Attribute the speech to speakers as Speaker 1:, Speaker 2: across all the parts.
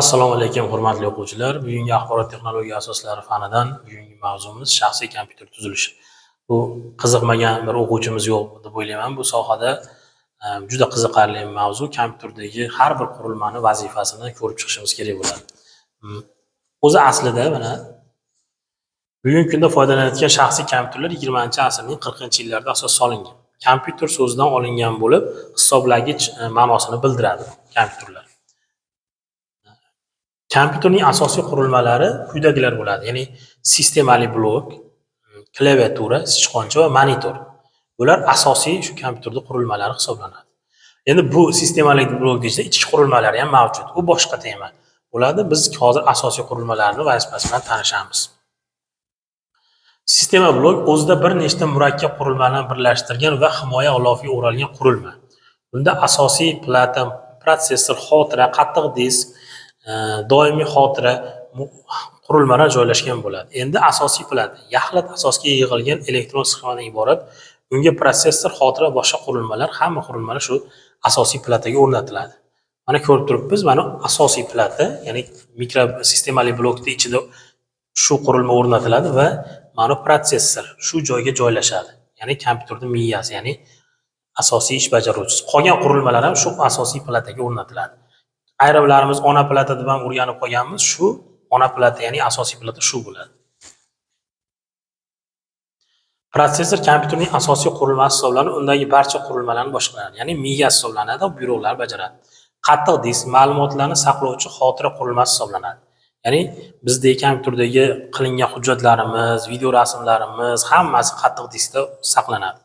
Speaker 1: Assalomu alaykum, hurmatli o'quvchilar. Bugungi axborot texnologiya asoslari fanidan bugungi mavzumiz shaxsiy kompyuter tuzilishi. Bu qiziqmagan bir o'quvchimiz yo'q deb o'ylayman. Bu sohada juda qiziqarli mavzu. Kompyuterdagi har bir qurilmani vazifasini ko'rib chiqishimiz kerak bo'ladi. O'zi aslida mana bugungi kunda foydalanayotgan shaxsiy kompyuterlar 20-asrning 40-yillarida asos solingan. Kompyuter so'zidan olingan bo'lib, hisoblagich ma'nosini bildiradi kompyuterlar. Kompyuterning asosiy qurilmalari quyidagilar bo'ladi. Ya'ni sistemali blok, klaviatura, sichqoncha va monitor. Bular asosiy shu kompyuterda qurilmalari hisoblanadi. Endi bu sistemali blok ichida ichki qurilmalari ham mavjud. U boshqa tema bo'ladi. Biz hozir asosiy qurilmalarni vazifasi bilan tanishamiz. Sistema blok o'zida bir nechta murakkab qurilmalarni birlashtirgan va himoya g'ilofiga o'ralgan qurilma. Bunda asosiy plata, protsessor, xotira, qattiq disk, doimiy xotira qurilmalar joylashgan bo'ladi. Endi asosiy plata yaxlit asosga yig'ilgan elektron sxemadan iborat. Unga protsessor, xotira, boshqa qurilmalar, hamma qurilmalar shu asosiy plataga o'rnatiladi. Mana ko'rib turibmiz, mana asosiy plata, ya'ni mikro sistemali blokni ichida shu qurilma o'rnatiladi va mana protsessor shu joyga joylashadi. Ya'ni kompyuterning miyasi, ya'ni asosiy ish bajaruvchisi. Qolgan qurilmalar ham shu asosiy plataga o'rnatiladi. Ayrimlarimiz ona plata deb ham o'rganib qolganmiz. Shu ona plata, ya'ni asosiy plata shu bo'ladi. Protsessor kompyuterning asosiy qurilmasi hisoblanib, undagi barcha qurilmalarni boshqaradi. Ya'ni miya hisoblanadi, buyruqlar bajaradi. Qattiq disk ma'lumotlarni saqlovchi xotira qurilmasi hisoblanadi. Ya'ni bizdagi kompyuterdagi qilingan hujjatlarimiz, video rasmlarimiz hammasi qattiq diskda saqlanadi.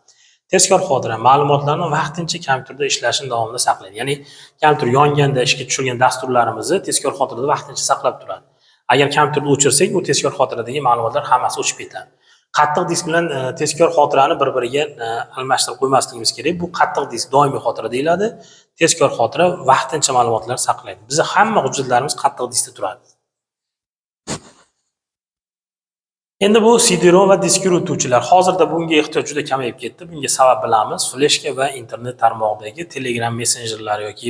Speaker 1: Tezkor xotira ma'lumotlarni vaqtincha kompyuterda ishlashini davomida saqlaydi. Ya'ni kompyuter yonganda ishga tushirgan dasturlarimizni tezkor xotirada vaqtincha saqlab turadi. Agar kompyuterni o'chirsak, u tezkor xotiradagi ma'lumotlar hammasi o'chib ketadi. Qattiq disk bilan tezkor xotirani bir-biriga almashtirib qo'ymasligimiz kerak. Bu qattiq disk doimiy xotira deyiladi. Tezkor xotira vaqtincha ma'lumotlar saqlaydi. Bizning hamma hujjatlarimiz qattiq diskda turadi. Endi bu CD-ROM va disk yurituvchilar. Hozirda bunga ehtiyoj juda kamayib ketdi. Bunga sabab bilamiz. Fleshka va internet tarmog'idagi Telegram messenjerlari yoki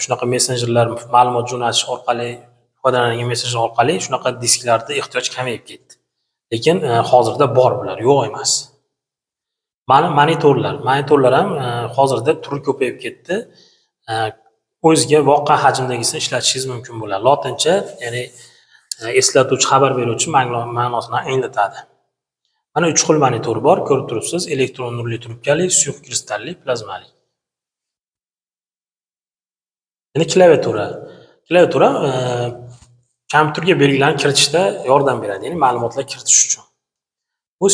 Speaker 1: shunaqa messenjerlar ma'lumot jo'natish orqali foydalanilgan messenjer orqali shunaqa disklarda ehtiyoj kamayib ketdi. Lekin hozirda bor bular, yo'q emas. Mana monitorlar. Monitorlar ham hozirda turi ko'payib ketdi. O'ziga voqea hajmdagisini ishlatishingiz mumkin bo'ladi. Lotincha, ya'ni eslatuvchi, xabar beruvchi ma'nosini anglatadi. Mana 3 xil monitor bor, ko'rib turibsiz: elektron nurli trubkali, suyuq kristalli, plazmali. Endi klaviatura. Klaviatura kompyuterga belgilarni kiritishda yordam beradi, ya'ni ma'lumotlar kiritish uchun. Bu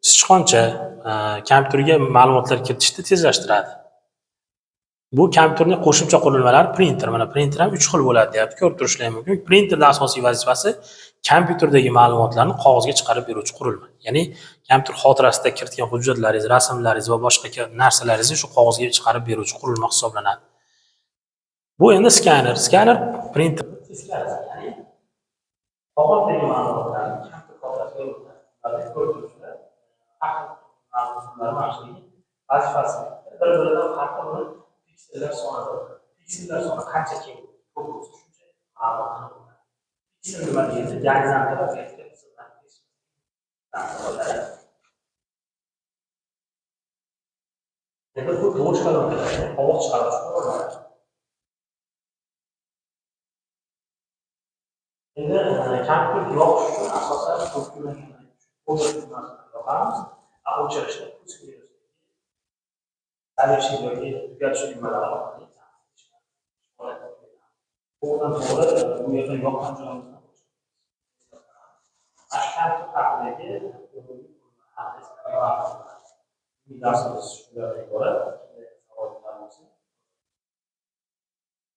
Speaker 1: sichqoncha kompyuterga ma'lumotlar kiritishni tezlashtiradi. Bu kompyuterning qo'shimcha qurilmalari printer. Mana printer ham 3 xil bo'ladi deyapti, ko'rib turishlari mumkin. Printerning asosiy vazifasi kompyuterdagi ma'lumotlarni qog'ozga chiqarib beruvchi qurilma. Ya'ni kompyuter xotirasida kiritgan hujjatlaringiz, rasmlaringiz va boshqa narsalaringizni shu qog'ozga chiqarib beruvchi qurilma hisoblanadi. Bu endi skaner. Skaner printer teskarisi, ya'ni qog'ozdagi ma'lumotlarni kompyuter xotirasiga o'tkazadi. Ko'rib turibsizlar. Har xil ma'lumotlar vazifasi bir-biridan farqi buni piksellar soni. Piksellar soni qancha keng ko'p bo'lsa, shuncha ma'lumot aniq bo'ladi. Piksel nima deganda gorizontal va vertikal chiziqlar. Endi bu tovush kolonkalari, ovoz chiqaruvchi qurilmalar. Endi kompyuter yoqish uchun asosan yoqamiz, o'chirishda завершить yoki tugatish tugmalari orqali to'g'ridan to'g'ri bu yerda yoqqan joyimizdan kompyuter haqidagi darsimiz shulardan iborat.